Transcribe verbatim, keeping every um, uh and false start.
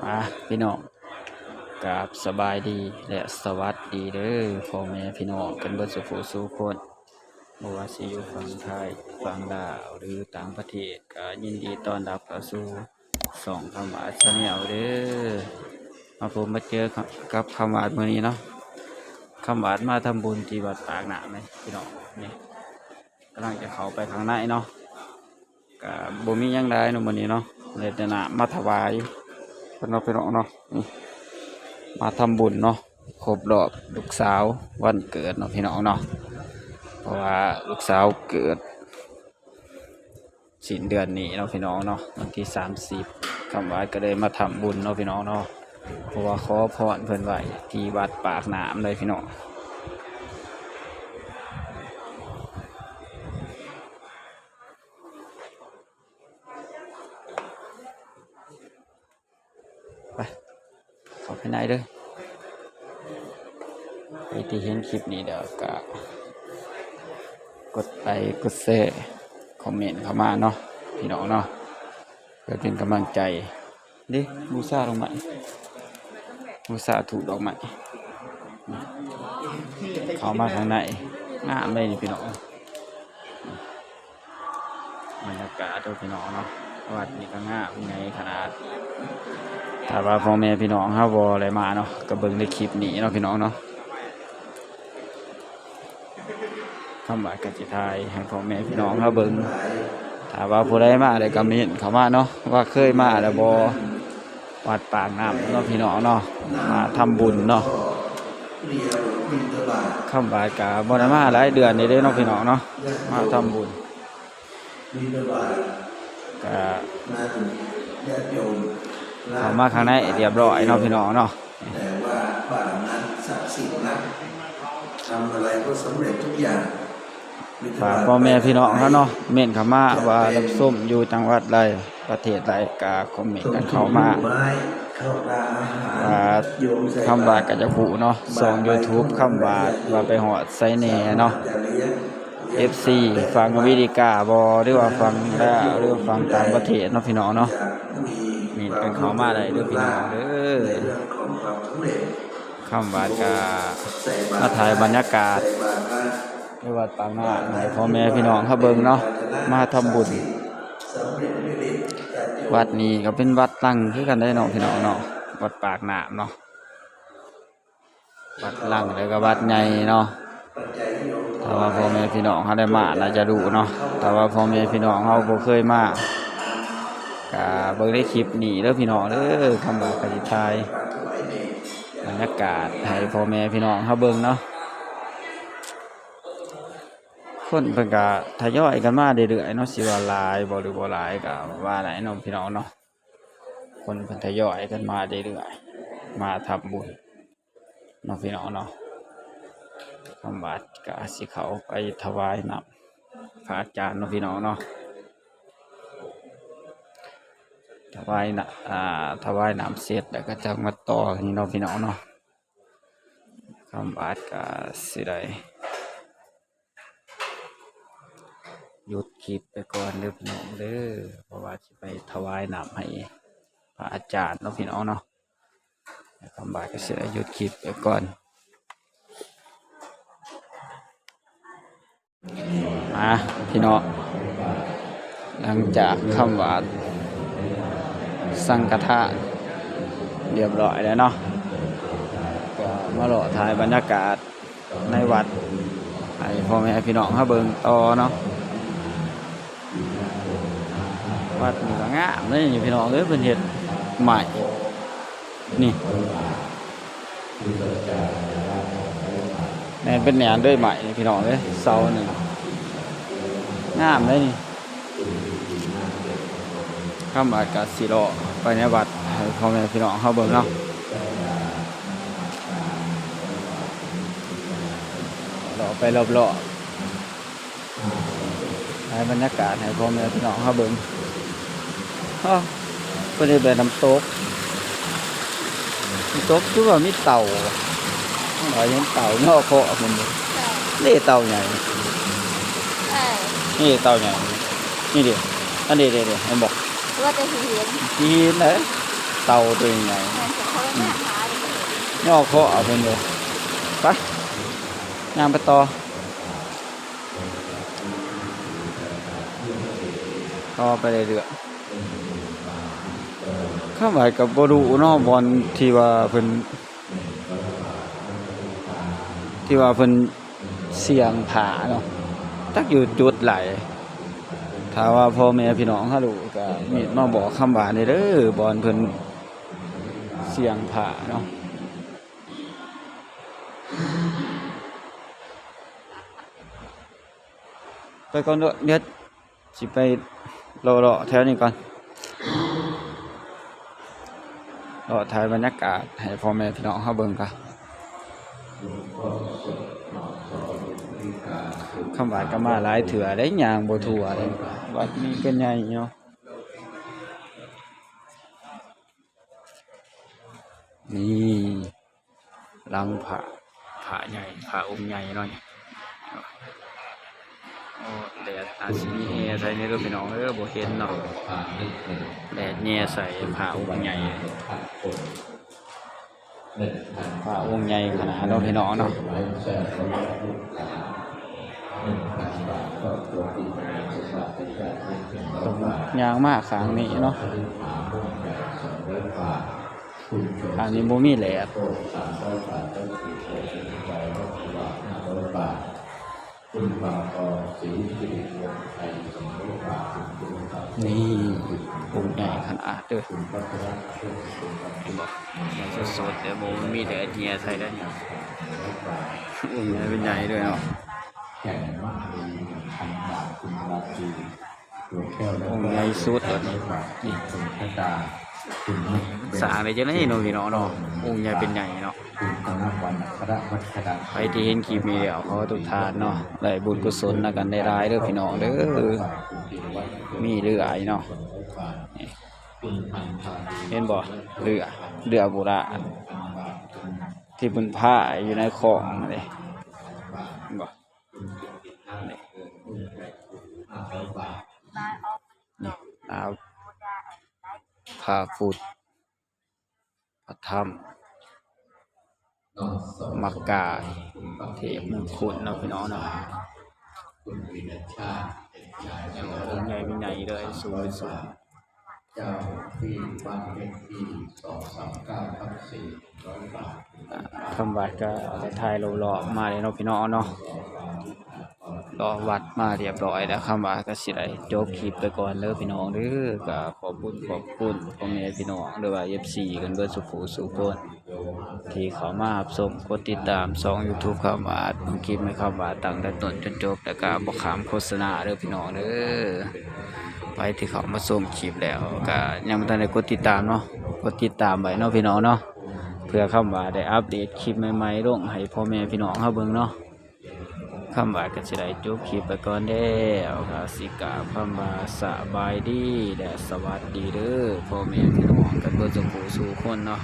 อ่ะพี่น้อง กราบสบายดีและสวัสดีเด้อพ่อแม่พี่น้องกันเบิดสู่ผู้สู่คน บ่ว่าสิอยู่ฝั่งไทย ฝั่งลาว หรือต่างประเทศ ก็ยินดีต้อนรับเข้าสู่ช่องคำหวาดแชนแนลเด้อ มาพบมาเจอกับคำหวาดมื้อนี้เนาะ คำหวาดมาทำบุญที่วัดปากน้ำนี่พี่น้อง นี่กำลังจะเข้าไปข้างในเนาะ ก็บ่มีหยังหลายเนาะมื้อนี้เนาะ เลยแต่น้ำมาถวายเพิ่นเนาะพี่น้องเนาะ นี่มาทำบุญเนาะ ครบรอบลูกสาววันเกิดเนาะพี่น้องเนาะ เพราะว่าลูกสาวเกิดสิ้นเดือนนี้เนาะพี่น้องเนาะ วันที่สามสิบ คำหวาดก็เลยมาทำบุญเนาะพี่น้องเนาะ เพราะว่าขอพรเพิ่นไว้ที่วัดปากน้ำเลยพี่น้อง ไป เข้าไปในเด้อ ใครที่เห็นคลิปนี้แล้วก็กดไลค์กดแชร์ คอมเมนต์เข้ามาเนาะพี่น้องเนาะ เพื่อเป็นกำลังใจ เด้ บูชาดอกไม้ บูชาธูปดอกไม้ เข้ามาข้างใน งามเลยนี่พี่น้อง บรรยากาศเด้อพี่น้องเนาะ วัดนี่ก็งามใหญ่ขนาด ถ้าว่าพ่อแม่พี่น้องเฮาบ่ได้มาเนาะ ก็เบิ่งในคลิปนี้เนาะพี่น้องเนาะ คำหวาดก็สิถ่ายให้พ่อแม่พี่น้องเฮาเบิ่ง ถ้าว่าผู้ใดมาได้ก็เม้นเข้ามาเนาะ ว่าเคยมาแล้วบ่ วัดปากน้ำเนาะพี่น้องเนาะ มาทำบุญเนาะ คำหวาดก็บ่ได้มาหลายเดือนนี่เด้เนาะพี่น้องเนาะ มาทำบุญ ก็เข้ามาข้างในเรียบร้อยเนาะพี่น้องเนาะ แต่ว่าบ้านหลังนั้นศักดิ์สิทธิ์นัก ทำอะไรก็สำเร็จทุกอย่าง ฝากพ่อแม่พี่น้องเฮาเนาะ เม้นเข้ามาว่ารับชมอยู่จังหวัดใด ประเทศใด ก็คอมเมนต์กันเข้ามา ว่าคำหวาดก็จะฮู้เนาะ ช่อง YouTube คำหวาด ว่าไปฮอดไสแหน่เนาะ เอฟซี ฝั่งอเมริกาบ่ หรือว่าฝั่งลาว หรือว่าฝั่งต่างประเทศเนาะพี่น้องเนาะ เม้นกันเข้ามาได้เด้อพี่น้องเด้อ คำหวาดก็มาถ่ายบรรยากาศในวัดปากน้ำให้พ่อแม่พี่น้องเฮาเบิ่งเนาะ มาทำบุญ วัดนี้ก็เป็นวัดดังคือกันเด้เนาะพี่น้องเนาะ วัดปากน้ำเนาะ วัดดังแล้วก็วัดใหญ่เนาะ ถ้าว่าพ่อแม่พี่น้องเฮาได้มาน่าจะรู้เนาะ ถ้าว่าพ่อแม่พี่น้องเฮาบ่เคยมา ก็เบิ่งในคลิปนี้เด้อพี่น้องเด้อ คำหวาดก็สิถ่ายบรรยากาศให้พ่อแม่พี่น้องเฮาเบิ่งเนาะ คนเพิ่นก็ทยอยกันมาเรื่อยๆเนาะ สิว่าหลายบ่หรือบ่หลายก็ว่าได้เนาะพี่น้องเนาะ คนเพิ่นทยอยกันมาเรื่อยๆ มาทำบุญเนาะพี่น้องเนาะ คำหวาดก็สิเข้าไปถวายน้ำพระอาจารย์เนาะพี่น้องเนาะ ถวายน้ำ อ่า ถวายน้ำเสร็จแล้วก็จั่งมาต่อนี่เนาะพี่น้องเนาะ คำหวาดก็สิได้หยุดคลิปไปก่อนเด้อพี่น้องเด้อ เพราะว่าสิไปถวายน้ำให้พระอาจารย์เนาะพี่น้องเนาะ คำหวาดก็สิได้หยุดคลิปไปก่อน มาพี่น้อง หลังจากคำหวาดสังฆทานเรียบร้อยแล้วเนาะ ก็มาเลาะถ่ายบรรยากาศในวัดให้พ่อแม่พี่น้องเฮาเบิ่งต่อเนาะ วัดนี่ก็งามเลยนี่พี่น้องเอ้ย เพิ่นเฮ็ดใหม่ นี่ แม่นเป็นแหนนด้วยใหม่นี่พี่น้องเอ้ย เสานี่งามเลยนี่ คำหวาดก็สิเลาะไปในวัดให้พ่อแม่พี่น้องเฮาเบิ่งเนาะ เลาะไปรอบๆ ถ่ายบรรยากาศให้พ่อแม่พี่น้องเฮาเบิ่ง อ้อ เพิ่นเฮ็ดแบบน้ำตก น้ำตกคือว่ามีเต่า เฮาเห็นเต่าเนาะ เคาะมันนี่ เต่า นี่เต่าใหญ่ เออ นี่เต่าใหญ่ นี่ดิ อันนี้เด้ๆ เห็นบ่ ว่าแต่สิเห็น สิเห็นเด้อ เต่าตัวใหญ่ แม่นสิเขาเลยมาหาเลย ย่อเคาะเอาเพิ่นอยู่ ไป ย่างไปต่อ ต่อไปเรื่อยๆ คำว่าก็บ่รู้เนาะ บ่อนที่ว่าเพิ่น ที่ว่าเพิ่นเสี่ยงพระเนาะ จักอยู่จุดใด ถ้าว่าพ่อแม่พี่น้องเฮารู้ก็มีมาบอกคำว่านี่เด้อ บ่อนเพิ่นเสี่ยงพระเนาะ ไปก่อนเด้อ เดี๋ยวสิไปเลาะๆแถวนี้ก่อน เลาะถ่ายบรรยากาศให้พ่อแม่พี่น้องเฮาเบิ่งก่อน คำว่าก็มาหลายเทื่อได้ ย่างบ่ทั่วเลย วัดนี้ก็ใหญ่เนาะ นี่ หลังพระ พระใหญ่ พระองค์ใหญ่เนาะ โอ้ แดดอาจสิมีแอ่ใส่นี่เด้อพี่น้องเด้อ บ่เห็นเนาะ แดดแอ่ใส่พระองค์ใหญ่ พระองค์ใหญ่ขนาดเนาะพี่น้องเนาะ ย่างมาข้างนี้เนาะ อันนี้บ่มีแดด นี่ องค์ใหญ่ขนาดเด้อ สดๆเด้อ บ่มีแดดแอ่ใส่ได้ องค์ใหญ่เป็นใหญ่ด้วยเนาะ องค์ใหญ่สุดเลยนี่ สร้างได้จังได๋เนาะพี่น้องเนาะ องค์ใหญ่เป็นใหญ่เนาะ ใครที่เห็นคลิปนี้แล้ว ขอให้ทุกท่านเนาะ ได้บุญกุศลนำกันได้หลายเด้อพี่น้องเด้อ มีเรื่อยเนาะ นี่ เห็นบ่ เรือ เรือโบราณ ที่เพิ่นพายอยู่ในคลองนั่นเด้ เห็นบ่ นี่ นี่ อ่า พระพุทธ พระธรรม มักกะเทพมงคลเนาะพี่น้องเนาะ องค์ใหญ่เป็นใหญ่เลย สูงเป็นสูง เจ้าที่บ้านเลขที่สองสามเก้าทับสี่ ร้อยบาท อ่า ทำวัดก็เอาไปถ่ายรอบๆมาเลยเนาะพี่น้องเนาะ รอบวัดมาเรียบร้อยแล้ว คำว่าก็สิได้จบคลิปไปก่อนเด้อพี่น้องเด้อ ก็ขอบคุณ ขอบคุณพ่อแม่พี่น้อง หรือว่า เอฟซี กันเบิดสุผู้สุคน ที่เข้ามารับชม กดติดตามช่อง YouTube คำว่า เบิ่งคลิปให้คำว่าตั้งแต่ต้นจนจบ แล้วก็บ่ข้ามโฆษณาเด้อพี่น้องเด้อ ไปที่เข้ามาชมคลิปแล้ว ก็ยังบ่ทันได้กดติดตามเนาะ กดติดตามไว้เนาะพี่น้องเนาะ เพื่อคำว่าได้อัปเดตคลิปใหม่ๆลงให้พ่อแม่พี่น้องเฮาเบิ่งเนาะ คำว่าก็สิได้จบคลิปไปก่อนแล้ว ก็สิกล่าวคำว่าสบายดีและสวัสดีเด้อ พ่อแม่พี่น้องกันเบิดสุผู้สุคนเนาะ